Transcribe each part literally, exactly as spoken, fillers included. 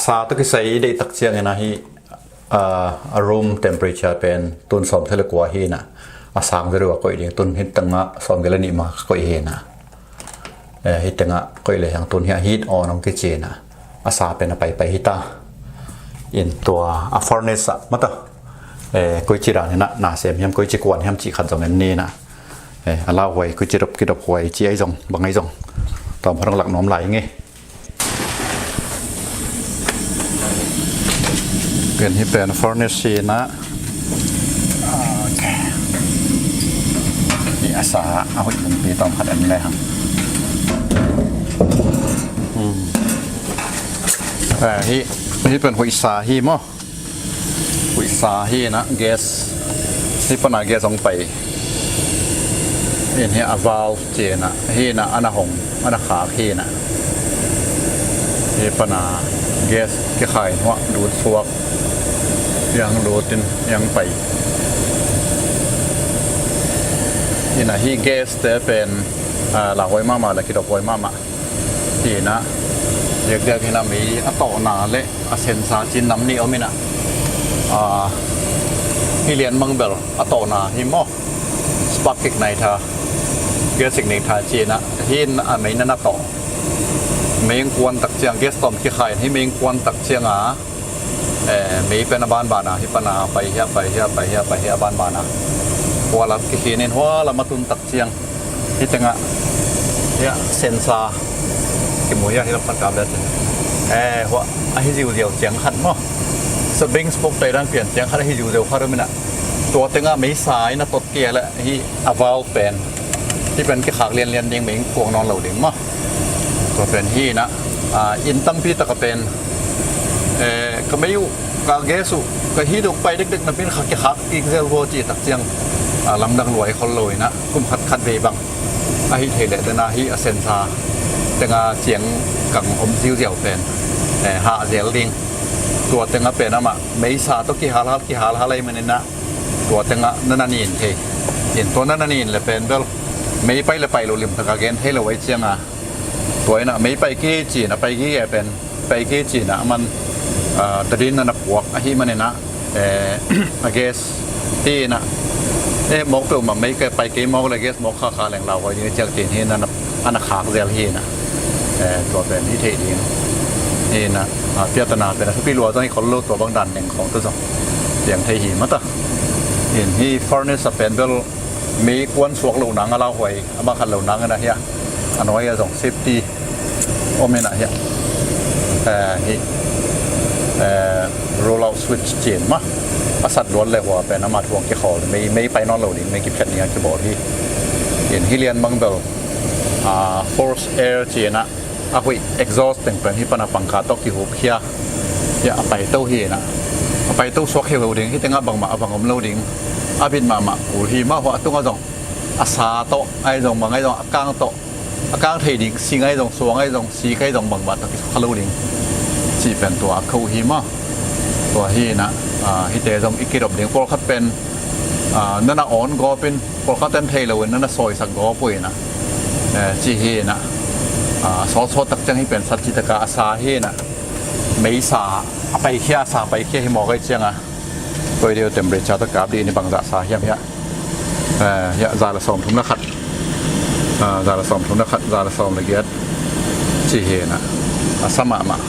Sa tawh kisai i deih tak ciangin ahi, a, a room temperature pen tun sawmthum le kua hi na, a sang zero a koih ding, tun hi tangah sawmgiat le nih ma ka koih hi na. Eh, hi tangah koih le hiang tun hi a heat on hong kici na, a sa pen a paipai hi ta. In tua a furnace ah mata, eh, koici dan hi na, na sem hiam, koici kuan hiam cih khat zong en ni na. Eh, a lauhuai, koici dop kidop huai ci ai zong, bang ai zong, tawm khat hong lak nuam lai nge. Pen hi pen furnace hi na. Ok. Hi a sa a hoih lungpi tawm khat en le hang. Hmm. Eh, hi, hi pen hoih sa hi maw. Huih sa hi na, gas. Hi pana gas hong pai. In hi a valve ci na, hi na, ana hong, ana khak hi na. Hi pana gas kikhai huah lut suak. Hiang lut in hiang pai. Hi na hi gas te pen, a, lauhuai mahmah le kidop huai mahmah. Hi na, diakdiak hi na, mei a tawhna le a sensa cin nam nih om hi na. A, hi lian bang bel a tawhna hi maw. Spark ignition, gas ignition ci na, hi na a mei na na tawh. Mei kuan tak ciang, gas tawm kikhai hi mei kuan tak ciang a, eh, mei pen a banban a, hi pana pai hi a, pai hi a, pai hi a, pai hi a banban a. Hua lam kikhin in hua lam a tun tak ciang. Hi tengah, hi a sensa. Kimu hi a hi lam pan kap le cin. Eh, hua a hi ziuziau ciang khat maw. Sa beng smoke tai dan pian ciang khat a hi ziuziau khat om hi na. Tua tengah mei sa in a tot kia le hi a valve pen. Hi pen kikhak lianlian ding, mei kuang nawn lo ding maw. Tua pen hi na, a, inn tampi taka pen, eh, ka mei uh, ka gas uh, ka heat uh pai dekdek napi in kha kikhak kik zel vua ci tak ciang, a, lamdang luai khol lo hi na, kum khat khat vei bang. A hi thei leh tena hi a sensa, tenga ciang kang om ziuziau pen, eh, hah zel ding. Tua tenga pen amah, mei sa tawh kihalhal, kihalhal ai manin a, tua tengah na na nin thei. In tua na na nin le pen bel, mei pai le pai lo lim taka gen thei lo ai cianga. Tua ina mei pai ki ci na pai ki e pen, pai ki ci na man, ah, tadin na na puak ahi manina, eh, a gas ti na, eh, mawk peuh ma mei kai pai ki mawk le gas mawk kha kha leng lau hoi ding ciak tin hi na na ana khak zel hi na. Eh, tua pen hi thei ding. Hi na, ah, piatana pen a thupi lua zong hi khol lo tua bang dan neng khong tu zong. Piang thei hi mata. In hi furnace a pen bel mei kuan suak lo nang a lau huai, a bang khat lo nang a na hia. A nuai a zong safety om hi na hia. Eh, hi, eh, roll out switch cin ma. A sat luan le hua pen a mat huang kikhol. Mei, mei pai nawn lo ding, mei kiphiat ding a kibawl hi. In hi lian bang bel, ah, force air cin a, a huih exhaust teng pen hi pana pangkha tawh kihup khia. Hia a paito hi na. A paito suak heuheu ding, hi tengah bangmah a bang om lo ding. A bit mahmah kul hi mah hua a tungah zong. A sa tawh, ai zong bang ai zong, a kang tawh. A kang thei ding, sing ai zong, suang ai zong, sik ai zong bangmah tawh kisuk kha lo ding. Cih pen tua a kho hi mah. Tua hi na, ah, hite zong i kidop ding. Pawlkhat pen, ah, nana on gawp in, pawlkhat ten thei lo in, nana sawisak gawp uh hi na. Eh, ci hi na. Ah, sawtsawt tak ciang hi pen sat ci taka a sa hi na. Mei sa, a paikhia, a sa paikhia hi mawk ai cianga. Koi deu temperature tawh kap dih ni bangzah sa hiam hia. Eh, hia, za le sawm thum le khat. Ah, za le sawm thum le khat, za le sawm le giat. Ci hi na. A sa mahmah.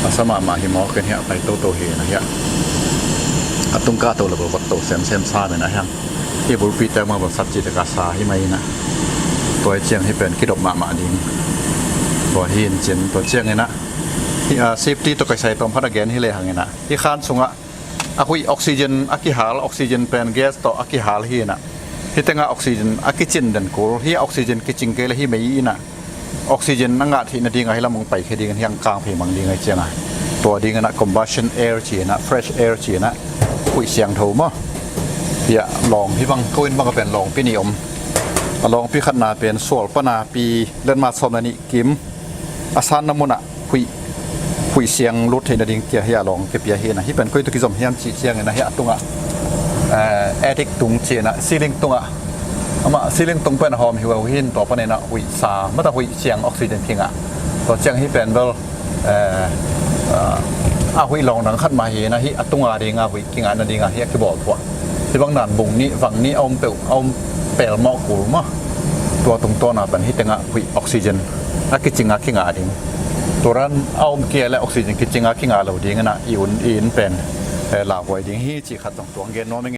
A sa mahmah hi mawk in hia, pai toto hi na hia. A tungka to le bel vot to semsem sa me na hiang. Hi bulpi te mah bel sat ci taka sa hi mai na. Tua ciang hi pen kidop mahmah ding. Tua hi in cin, tua ciang ina. Hi, ah, safety tawh kisai tawm phat a gen hi le hang ina. Hi khan sungah a huih oxygen a kihal, oxygen pen gas tawh a kihal hi na. Hi tengah oxygen a kicin den kul, hi oxygen kicing kei le hi mei ina. Oxygen a ngah theih nading a hi lam hong paikhia ding, hiang kang phei mang ding ai cianga. Tua ding ina combustion air ci ina, fresh air ci ina, huih siangtho maw. Hia lawng hi bang, ko in bang a pen lawngpi nih om. A lawngpi khatna pen sual pana pi lenmat sawm le nih kim. A sanna munah huih, huih siang lut theih nading kia hia lawng kipia hi na. Hi pen koi tawh kizom hiam cih ciang ina hia tungah, eh, attic tung ci ina, ceiling tungah. Amah ceiling tung pen a hawm hiuhiu hi in tua pan ina huih sa, mata huih siang oxygen kingah. Tua ciang hi pen bel, eh, ah, a huih lawng dang khat mah hi na hi, a tunga dinga huih kingah nadinga hi a kibawl thuah. Hi bang nan bung nih vang nih a om peuh, a om pel mawh kul mah. Tua tungtawna pan hi tengah huih oxygen a kicinga kingah ding. Turan a om kia le oxygen kicinga kingah lo ding ina i un i in pen, eh, lauhuai ding hi cih khat zong tuang gen nuam ing.